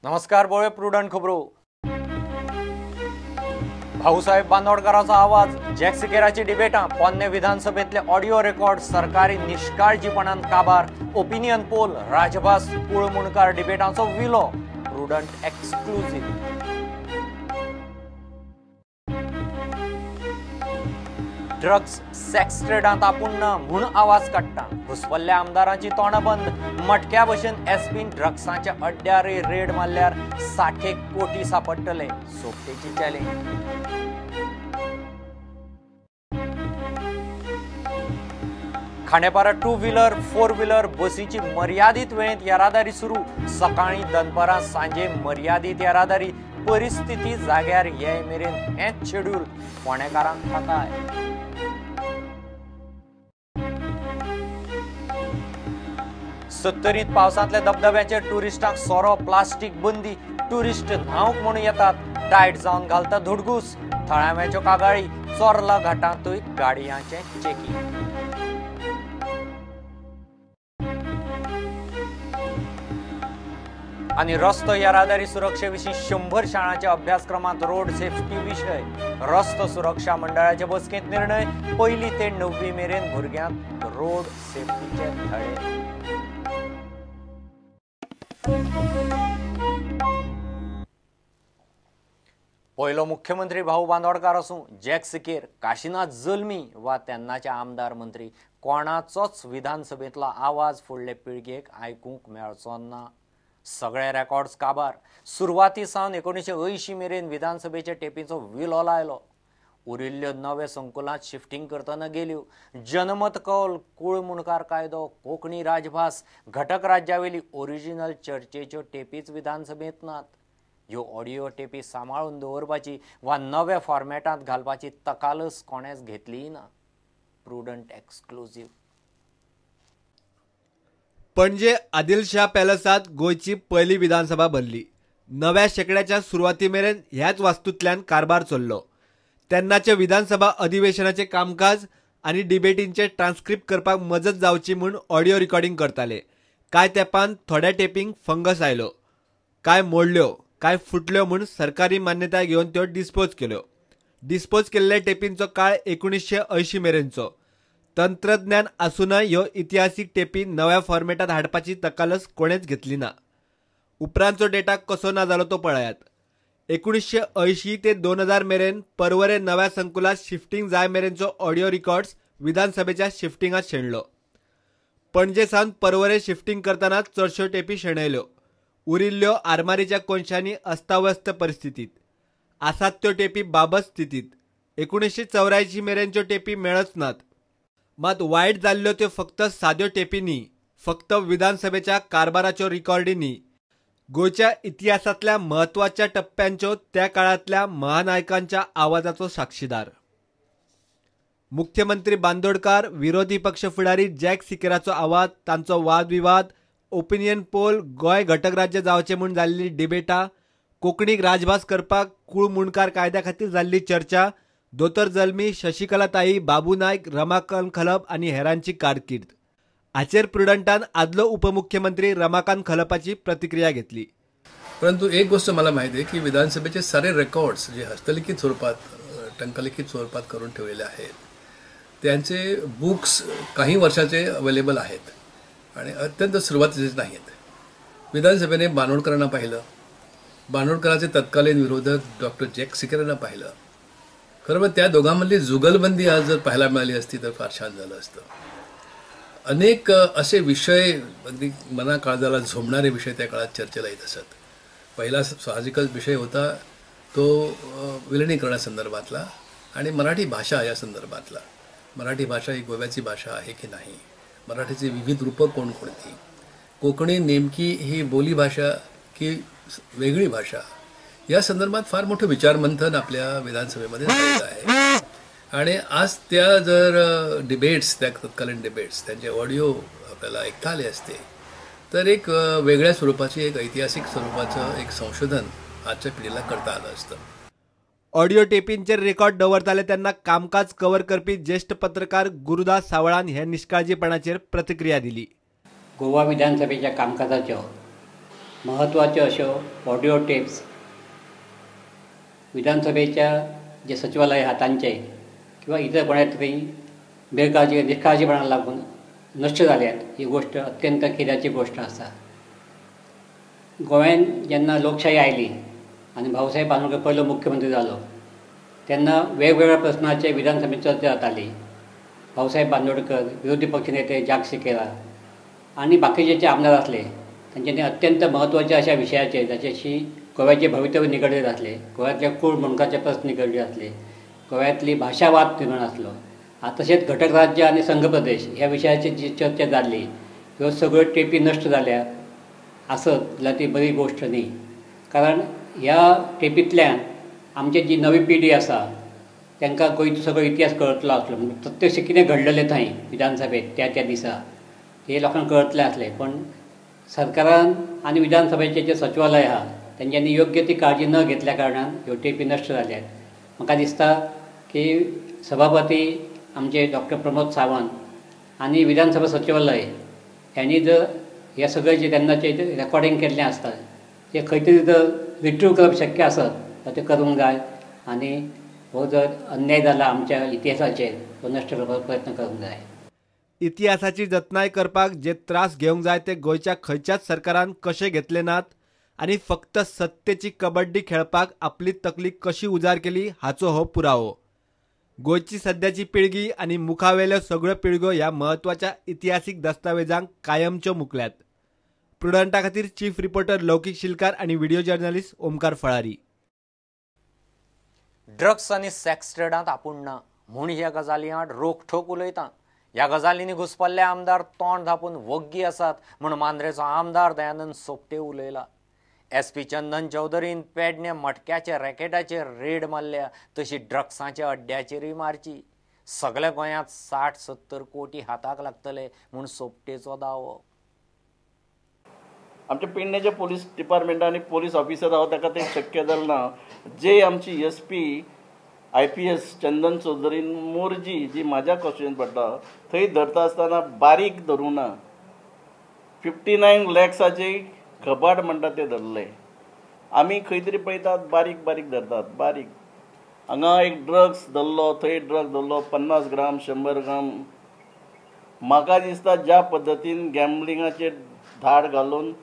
नमस्कार, बोळे प्रुडंट खबरो. भाऊसाहेब बांदोडकरांचो आवाज, जॅक सिकेराची डिबेटां, पोन्ने विधानसभेंतले ऑडियो रेकॉर्ड सरकारी निष्काळजीपणान काबार, ओपिनियन पोल, राजभास कुळमुणकार डिबेटांचो विलो. Prudent exclusive. Drugs sex ट्रेडांत आपूण ना म्हूण आवाज काडटा. घुसपल्ल्या आमदारांची तोंडां बंद. मटक्या भशेन एसपीन ड्रग्सांच्या अड्ड्यार रेड मारल्यार 60 कोटी सापडटले. सोपटेची चॅलेंज. खांडेपारा 2 व्हीलर 4 व्हीलर बसीची मर्यादीत वेळेंत येरादारी सुरू. सकाळीं, दनपरां, सांजे मर्यादीत येरादारी. परिस्थिती जाग्यार ये मेरेन हेंच शेड्यूल. फोंडेकारांक थाकाय. सत्तरीत पावसांतल्या धबधब्याचेर टुरिस्टांक सोरो, प्लास्टीक बंदी. टुरिस्ट न्हावंक म्हणून येतात, टायट जावन घालता धुडगूस. थळाव्यांच्यो कागाळी. चोर्ला घाटांतूय गाडयांचें चेकिंग. आनी रस्तो येरादारी सुरक्षे विशीं 100 शाळांच्या अभ्यासक्रमांत रोड सेफ्टी विशय. रस्तो सुरक्षा मंडळाचे बसकेंत निर्णय. 1 ते 9वी मेरेन भुरग्यांक रोड सेफ्टीचे धडे. पयलो मुख्यमंत्री भाऊ बांदोडकार आसूं, जॅक सिकेर, काशिनाथ जल्मी वा तेन्नाचे आमदार मंत्री, कोणाचोच विधानसभेंतलो आवाज फुडले पिळगेक आयकूंक मेळचो ना. सगळे रेकॉर्ड्स काबार. सुरवाती सावन 1980 मेरेन विधानसभेच्या टेपीचो विलो लायलो. उरिल्ल्यो नवे संकुलांत शिफ्टिंग करतना गेल्यो. जनमत कौल, कुळमुणकार कायदो, कोंकणी राजभास, घटक राज्यावेली ओरिजिनल चर्चेच्यो टेपीच विधानसभेंत नात. ह्यो ऑडियो टेपी सांबाळून दवरपाची वा नव्या फॉर्मेटांत घालपाची तकालस कोणेच घेतली ना. Prudent exclusive. Panaji Adilshah पॅलसात गोंयची पयली विधानसभा भरली. नव्या शेकड्याच्या सुरवाती मेरेन ह्याच वास्तूंतल्यान कारभार चल्लो. तेन्नाचे विधानसभा अधिवेशनाचे कामकाज आनी डिबेटींचे ट्रान्स्क्रिप्ट करपाक मजत जावची म्हूण ऑडियो रिकॉर्डिंग करताले. कांय तेंपान थोड्या टेपींक फंगस आयलो, कांय मोडल्यो, कांय फुटल्यो म्हूण सरकारी मान्यताय घेवन त्यो डिस्पोज केल्यो. डिस्पोज केल्ल्या टेपींचो काळ 1980 मेरेनचो. तंत्रज्ञान आसूनय ह्यो इतिहासीक टेपी नव्या फॉर्मेटात हाडपाची तकालस कोणेच घेतली ना. उपरांतचो डेटा कसो ना जालो तो पळयात. 1980 ते 2000 मेरेन परवरे नव्या संकुलात शिफ्टिंग जाय मेरेनचो ऑडियो रिकॉर्ड्स विधानसभेच्या शिफ्टिंगात शेणलो. पणजे सावन परवरे शिफ्टिंग करतना चडश्यो टेपी शेणयल्यो. उरिल्ल्यो आरमारीच्या कोनशांनी अस्ताव्यस्त परिस्थितीत. आसात त्यो टेपी बाबत स्थितीत. 1984 मेरेनच्यो टेपी मेळच नात. मात वायट जाल्ल्यो त्यो फक्त साद्यो टेपी न्ही, फक्त विधानसभेच्या कारभाराच्यो रिकॉर्डी न्ही, गोंयच्या इतिहासांतल्या म्हत्वाच्या टप्प्यांच्यो त्या काळांतल्या महानायकांच्या आवाजाचो साक्षीदार. मुख्यमंत्री बांदोडकार, विरोधी पक्ष फुडारी जॅक सिकेराचो आवाज, तांचो वादविवाद, ओपिनियन पोल, गोंय घटक राज्य जावचें म्हूण जाल्ली डिबेटां, कोंकणीक राजभास करपाक कुळमुणकार कायद्या खातीर जाल्ली चर्चा, दोतोर जल्मी, शशिकलाताई, बाबू नायक, रमाकांत खलप आनी हेरांची कारकीर्द. हाचेर प्रुडंटान आदलो उपमुख्यमंत्री रमाकांत खलपाची प्रतिक्रिया घेतली. परंतु एक गोष्ट मला माहिती आहे की विधानसभेचे सारे रेकॉर्ड्स जे हस्तलिखित स्वरूपात, टंकलिखित स्वरूपात करून ठेवलेले आहेत, त्यांचे बुक्स काही वर्षाचे अवेलेबल आहेत आणि अत्यंत सुरुवातीचेच नाहीत. विधानसभेने बांदोडकरांना पाहिलं, बांदोडकरांचे तत्कालीन विरोधक डॉक्टर जॅक सिकेरांना पाहिलं. खरं म्हणजे त्या दोघांमधली जुगलबंदी आज जर पाहायला मिळाली असती तर फार छान झालं असतं. अनेक असे विषय अगदी मना काळजाला झोंबणारे विषय त्या काळात चर्चेला येत असत. पहिला साहजिकच विषय होता तो विलिनीकरणासंदर्भातला आणि मराठी भाषा या संदर्भातला. मराठी भाषा ही गोव्याची भाषा आहे की नाही, मराठीची विविध रूपं कोणकोणती, कोकणी नेमकी ही बोलीभाषा की वेगळी भाषा, या संदर्भात फार मोठं विचारमंथन आपल्या विधानसभेमध्ये झालेलं आहे. आणि आज त्या जर डिबेट्स, त्या तत्कालीन डिबेट्स, त्यांचे ऑडिओ आपल्याला ऐकता आले असते तर एक वेगळ्या स्वरूपाची, एक ऐतिहासिक स्वरूपाचं एक संशोधन आजच्या पिढीला करता आलं असतं. ऑडिओ टेपींचेर रेकॉर्ड दवरताले तेन्ना कामकाज कवर करपी ज्येष्ठ पत्रकार गुरुदास सावळान हे निष्काळजीपणाचेर प्रतिक्रिया दिली. गोवा विधानसभेच्या कामकाजाचो म्हत्वाच्यो अश्यो ऑडियो टेप्स विधानसभेच्या जे सचिवालय आहा तांचे किंवा इतर कोणा तरी बेकाळजी निष्काळजीपणाक लागून नश्ट जाल्यात ही गोश्ट अत्यंत खेदाची गोश्ट आसा. गोंयांत जेन्ना लोकशाही आयली आनी भाऊसाहेब बांदोडकर पयलो मुख्यमंत्री जालो तेन्ना वेगवेगळ्या प्रस्नाचेर विधानसभेत चर्चा जाताली. भाऊसाहेब बांदोडकर, विरोधी पक्षनेते जाक सिकेरा आनी बाकीचे जे आमदार आसले तांच्यांनी अत्यंत म्हत्वाच्या अशा विशयाचेर जाच्याशी गोव्याचे भवितव्य निगडीत आसले, गोव्यांतल्या कूळ मुंडकाचे प्रस्न निगडीत आसले, गोव्यांतली भाशावाद निर्माण आसलो, तशेंच घटक राज्य आनी संघ प्रदेश ह्या विशयाचेर जी चर्चा जाल्ली ह्यो सगळ्यो टेपी नश्ट जाल्या आसत जाल्यार ती बरी गोश्ट न्ही. कारण ह्या टेपींतल्यान आमची जी नवी पिढी आसा तांकां गोंयचो सगळो इतिहास कळटलो आसलो, म्हणजे प्रत्यक्ष कितें घडलेलें थंय विधानसभेत त्या त्या दिसा हे लोकांक कळटलें आसलें. पण सरकारान आनी विधानसभेचें जें सचिवालय आहा तेंच्यांनी योग्य ती काळजी न घेतल्या कारणान ह्यो टेपी नश्ट जाल्यात. म्हाका दिसता की सभापती आमचे डॉक्टर प्रमोद सावंत आनी विधानसभा सचिवालय ह्यांनी जर हे सगळें जे तेन्नाचें रेकॉर्डिंग केल्लें आसता तें खंय तरी जर रिट्रीव करप शक्य आसत जाल्यार तें करूंक जाय आनी हो जर अन्याय जाला आमच्या इतिहासाचेर तो नश्ट करपाचो प्रयत्न करूंक जाय. इतिहासाची जतनाय करपाक जे त्रास घेवंक जाय ते गोंयच्या खंयच्याच सरकारान कशे घेतले नात आनी फक्त सत्तेची कबड्डी खेळपाक आपली तकली कशी उजार केली हाचो हो पुरावो. गोंयची सद्याची पिळगी आनी मुखावेल्यो सगळ्यो पिळग्यो ह्या म्हत्वाच्या इतिहासीक दस्तावेजांक कायमच्यो मुकल्यात. प्रुडंटा खातीर चीफ रिपोर्टर लौकीक शिलकार आनी video journalist Omkar Falari. Drugs आनी सेक्स ट्रेडांत आपूण ना म्हूण ह्या गजाली आड रोखठोक उलयता. ह्या गजालींनी घुसपल्ले आमदार तोंड धापून वग्गी आसात म्हूण मांद्रेचो आमदार दयानंद सोपटे उलयला. एस पी चंदन चौधरीन पेडणे मटक्याच्या रॅकेटाचेर रेड मारल्या तशी ड्रग्साच्या अड्ड्याचेरूय मारची. सगल्या गोंयांत 60-70 कोटी हाताक लागतले म्हूण सोपटेचो दावो. आमच्या पेडण्याच्या पोलीस डिपार्टमेंटा आनी पोलीस ऑफिसर आहा ताका तें शक्य जालें ना. जे आमची S P I P S Chandan चौधरीन Morjim जी म्हाज्या कॉन्स्टिट्युएन्सीन पडटा थंय धरता आसतना बारीक धरूंक ना. 59 लॅक्साचे खबाड म्हणटा ते धरले. आमी खंय तरी पळयतात बारीक बारीक धरतात बारीक. हांगा एक ड्रग्स धरलो, थंय ड्रग्स धरलो, 50 ग्राम 100 ग्राम. म्हाका दिसता ज्या पद्दतीन गॅम्बलिंगाचेर धाड घालून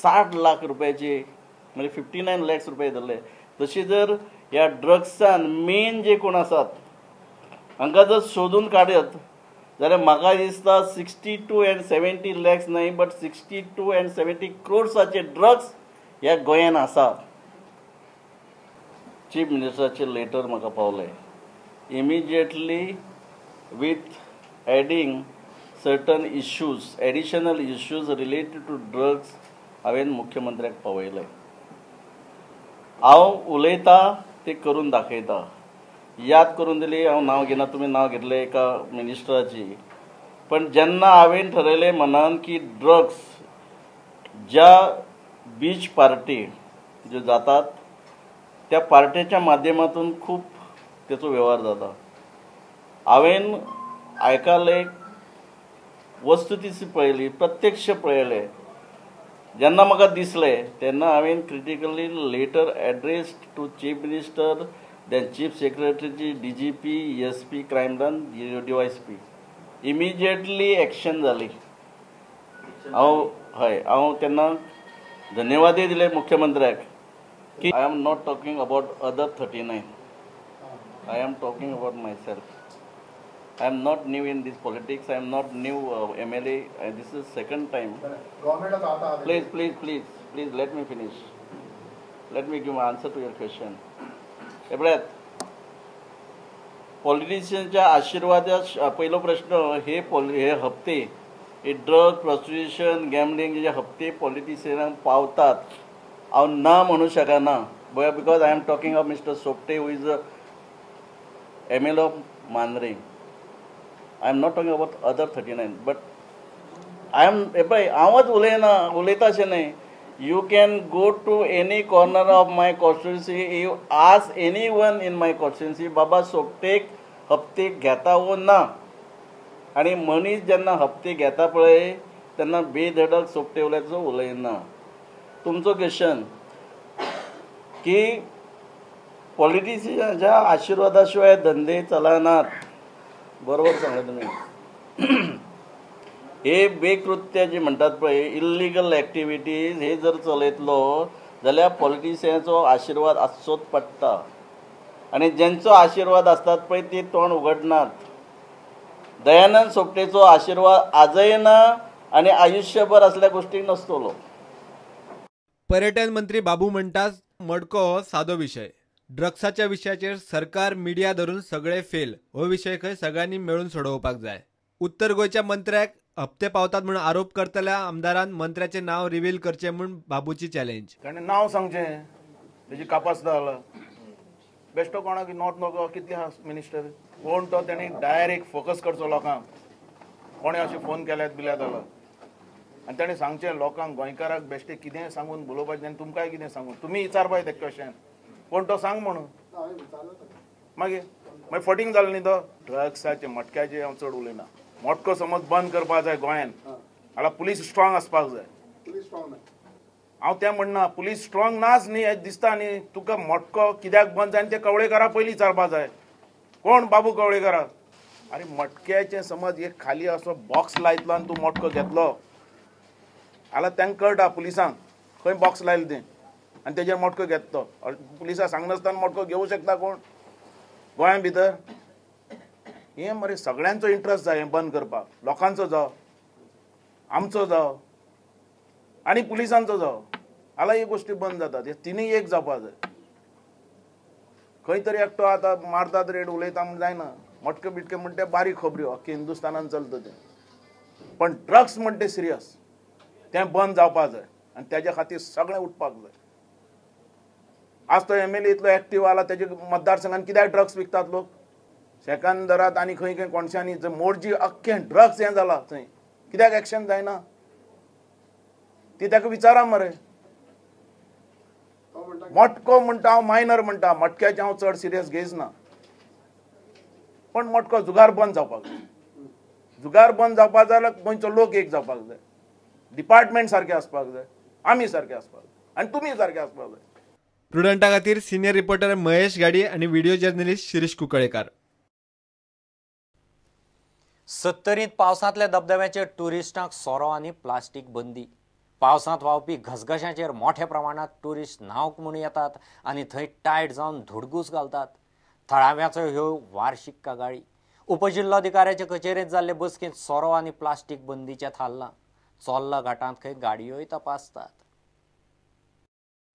60 लाख रुपयाचे म्हणजे 59 लॅक्स रुपये धरले, तशी जर ह्या ड्रग्सान मेन जे कोण आसात हांकां जर सोदून काडत जाल्यार म्हाका दिसता 62 and 70 lakhs न्हय बट 62 and 70 क्रोर्साचे ड्रग्स ह्या गोंयान आसा. चीफ मिनिस्टराचे लेटर म्हाका पावलें. Immediately with adding certain issues, additional issues related to drugs हांवें मुख्यमंत्र्याक पावयलें. हांव उलयता ते करून दाखयता. याद करून दिली, हांव नांव घेना, तुमी नांव घेतलें एका मिनिस्टराची. पण जेन्ना हांवें ठरयलें मनान की ड्रग्स ज्या बीच पार्टी ज्यो जातात त्या पार्टेच्या माध्यमातून खूब तेचो वेव्हार जाता. हांवें आयकलें, वस्तुस्थिती पळयली, प्रत्यक्ष पळयलें. जेन्ना म्हाका दिसलें तेन्ना हांवें critically letter address to chief minister, then chief secretary, D G P, S P, crime branch, D Y S P. Immediately action जाली. हांव हय हांव तेन्ना धन्यवादय दिले मुख्यमंत्र्याक की I am not talking about other 39, I am talking about myself. I am not new in this politics. I am not new MLA. This is second time. Please, please, please, please let me finish. Let me give my answer to your question. एपळ्यात पॉलिटिशियनच्या आशीर्वादा पहिलो प्रश्न हे हे हप्ते हे drug prostitution gambling जे हप्ते पॉलिटिशियनांक पावतात हांव ना म्हणू शकना, because I am talking of mister Sopte who is a M L of Mandrem. I am not talking about other 39, but I am पळय हांवच उलयना, उलयता अशें न्हय. You can go to any corner of my constituency, you ask anyone in my constituency, बाबा सोपटेक हप्ते घेता वो ना. आनी मनीस जेन्ना हप्ते घेता पळय तेन्ना बेधडक सोपटे उलयता उलयना. तुमचो क्वेश्चन की पॉलिटिशियनाच्या आशिर्वादा शिवाय धंदे चलनात, बरोबर सांगलें तुमी. हे बेकृत्य जी म्हणटात पळय, इल्लिगल एक्टिविटीज, हे जर चलयतलो जाल्यार पॉलिटिशियनाचो आशिर्वाद आसचोच पडटा आनी ज्यांचो आशिर्वाद आसतात पळय ते तोंड उगडनात. दयानंद सोपटेचो आशिर्वाद आजय ना आनी आयुष्यभर असल्या गोष्टीक नसतलो. पर्यटन मंत्री बाबू म्हणटा मडको हो सादो विशय, ड्रग्साच्या विशयाचेर सरकार मिडिया धरून सगळे फेल, हो विशय खंय सगळ्यांनी मेळून सोडोवपाक जाय. उत्तर गोंयच्या मंत्र्याक हप्ते पावतात म्हणून आरोप करतल्या आमदारान मंत्र्याचें नांव रिव्हील करचें म्हूण बाबूची चॅलेंज. ताणें नांव सांगचें, तेजी कापास जाला बेश्टो कोणाक नॉर्थ गोवा कितले आसा मिनिस्टर कोण तो, तेणी डायरेक्ट फोकस करचो लोकांक, कोणें अशें फोन केल्यात बिल्यात जाल्यार, आनी तेणें सांगचें लोकांक, गोंयकाराक बेश्टें कितेंय सांगून उलोवपाचें आनी तुमकांय कितें सांगून तुमी विचारपाक तें क्वेश्चन कोण तो सांग म्हणून, मागीर मागीर फटींग जालो न्ही तो. ड्रग्साचें मटक्याचें हांव चड उलयना, मटको समज बंद करपाक जाय गोंयान, जाल्यार पुलीस स्ट्रॉंग आसपाक जाय. हांव तें म्हणना, पुलीस स्ट्रॉंग नाच न्ही हें दिसता न्ही तुका. मटको कित्याक बंद जाय आनी ते कवळेकारा पयलीं विचारपाक जाय, कोण बाबू कवळेकारा. आरे मटक्याचें समज एक खाली असो बॉक्स लायतलो आनी तूं मटको घेतलो जाल्यार तांकां कळटा पुलिसांक खंय बॉक्स लायलें तें आनी तेजेर मटको घेतलो, पुलिसां सांगनासतना मटको घेवं शकता कोण गोंया भितर? हें मरे सगळ्यांचो इंट्रस्ट जाय हें बंद करपाक, लोकांचो जावं, आमचो जावं आनी पुलिसांचो जावं, जाल्यार ही गोश्टी बंद जातात. हे तिनूय एक जावपाक जाय. खंय तरी एकटो आतां मारतात रेड उलयता म्हूण जायना, मटके बिटके म्हण ते बारीक खबऱ्यो अख्खे हिंदुस्तानान चलता तें, पण ड्रग्स म्हण तें सिरियस, तें बंद जावपाक जाय आनी तेज्या खातीर सगळें उठपाक जाय. आज तो एम एल ए इतलो एक्टीव जाला, तेजे मतदारसंघान कित्याक ड्रग्स विकतात लोक? सेकंदरात आनी खंय खंय कोणशांनी मोरजी अख्खें ड्रग्स हें जालां, थंय कित्याक एक्शन जायना? ती ताका विचारा मरे. मटको म्हणटा हांव मायनर म्हणटा, मटक्याचें हांव चड सिरियस घेयच ना, पण मटको जुगार बंद जावपाक जाय. जुगार बंद जावपाक जाय जाल्यार गोंयचो लोक एक जावपाक जाय, डिपार्टमेंट सारकें आसपाक जाय, आमी सारकें आसपाक जाय आनी तुमी सारकें आसपाक जाय. प्रुडंटा खातीर सिनियर रिपोर्टर महेश गाडी आनी व्हिडिओ जर्नलिस्ट शिरीष कुंकळेकार. सत्तरींत पावसांतल्या धबधब्याचेर ट्युरिस्टांक सोरो आनी प्लास्टीक बंदी. पावसांत व्हांवपी घसघश्यांचेर मोठ्या प्रमाणांत ट्युरिस्ट न्हावंक म्हूण येतात आनी थंय टायट जावन धुडगूस घालतात. थळाव्यांचो ह्यो वार्षिक कागाळी. उपजिल्लोधिकाऱ्याचे कचेरेंत जाल्ले बसकेंत सोरो आनी प्लास्टीक बंदीचें थारलां. चोल्ला घाटांत खंय गाडयोय तपासतात.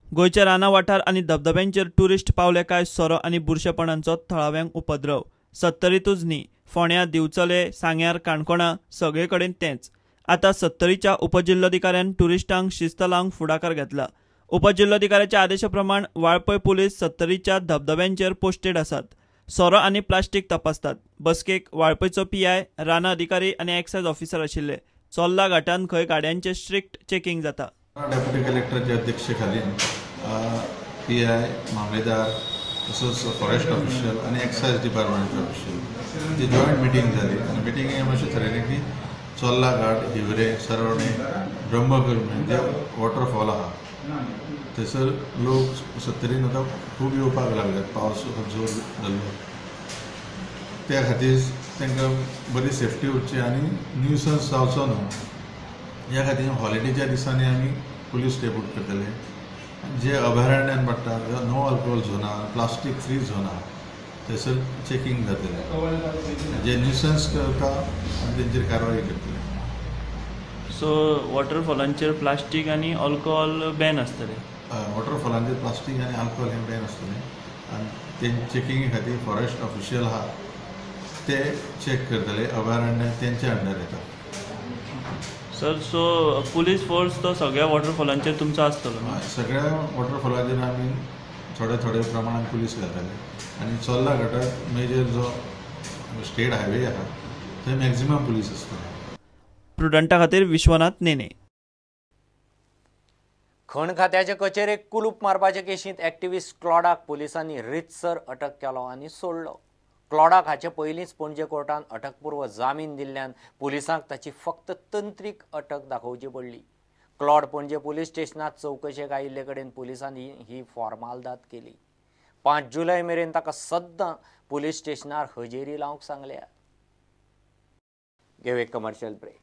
गोंयच्या रानां वाठार आनी धबधब्यांचेर ट्युरिस्ट पावले काय सोरो आनी बुरशेपणांचो थळाव्यांक उपद्रव. सत्तरीतूच न्ही, फोंड्या, दिवचले, सांग्यार, काणकोणा सगळे कडेन तेंच. आतां सत्तरीच्या उपजिल्लोधिकाऱ्यान ट्युरिस्टांक शिस्त लावंक फुडाकार घेतला. उपजिल्लोधिकाऱ्याच्या आदेशा प्रमाण वाळपय पुलीस सत्तरीच्या धबधब्यांचेर पोस्टेड आसात. सोरो आनी प्लास्टीक तपासतात. बसकेक वाळपयचो पीआय, रानां अधिकारी आनी एक्सायज ऑफिसर आशिल्ले. चोल्ला घाटान खंय गाडयांचें स्ट्रिक्ट चेकिंग जाता. डेप्युटी कलेक्टरच्या अध्यक्षतेखाली पीआय, मामलेदार, तसोच फॉरेस्ट ऑफिशियल आनी एक्सायज डिपार्टमेंटचे ऑफिशियल जी जॉयंट मिटींग जाली आनी मिटिंगे अशें थारायलें की चोल्ला घाट, हिवरे, सरवणे, ब्रह्मकर्मे जे वॉटरफॉल आहा थंयसर लोक सत्तरीन आतां खूब येवपाक लागल्यात. पावस जोर जाल्लो त्या खातीर तांकां बरी सेफ्टी उरची आनी न्यूसन्स जावचो न्हू ह्या खातीर हॉलिडेच्या दिसांनी आमी पुलीस डेप्यूट करतले. जे अभयारण्यान पडटा नो अल्कोहोल झोन आहा, प्लास्टीक फ्री झोन आहा थंयसर चेकिंग जातलें. जे न्यूसन्स करता आमी तेंचेर कारवाय करतले. सो वॉटरफॉलांचेर प्लास्टीक आनी अल्कोहोल बॅन आसतलें. वॉटरफॉलांचेर प्लास्टीक आनी अल्कोहोल हें बॅन आसतलें आनी ते चेकिंगे खातीर फॉरेस्ट ऑफिशियल आहा ते चॅक करतले. अभयारण्य तेंच्या अंडर येता. सर, सो पुलीस फोर्स तो सगळ्या वॉटरफॉलांचेर तुमचो आसतलो? सगळ्या वॉटरफॉलाचेर आमी थोडे थोडे प्रमाणान पुलीस घालतले आनी चोल्ला घाटात मेजर जो स्टेट हायवे आहा थंय मॅक्झिमम पुलीस आसतले. प्रुडंटा खातीर विश्वनाथ नेने. खण खात्याचे कचेरेक कुलूप मारपाचे केशींत एक्टिविस्ट क्लॉडाक पुलिसांनी रितसर अटक केलो आनी सोडलो. क्लॉडाक हाचे पयलींच पणजे कोर्टान अटकपूर्व जामीन दिल्ल्यान पुलिसांक ताची फक्त तंत्रीक अटक दाखोवची पडली. क्लॉड पणजे पुलीस स्टेशनात चवकशेक आयिल्ले कडेन पुलिसांनी ही फॉर्मालदाद केली. 5 जुलय मेरेन ताका सद्दां पुलीस स्टेशनार हजेरी लावंक सांगल्या. घेवं एक कमर्शियल ब्रेक.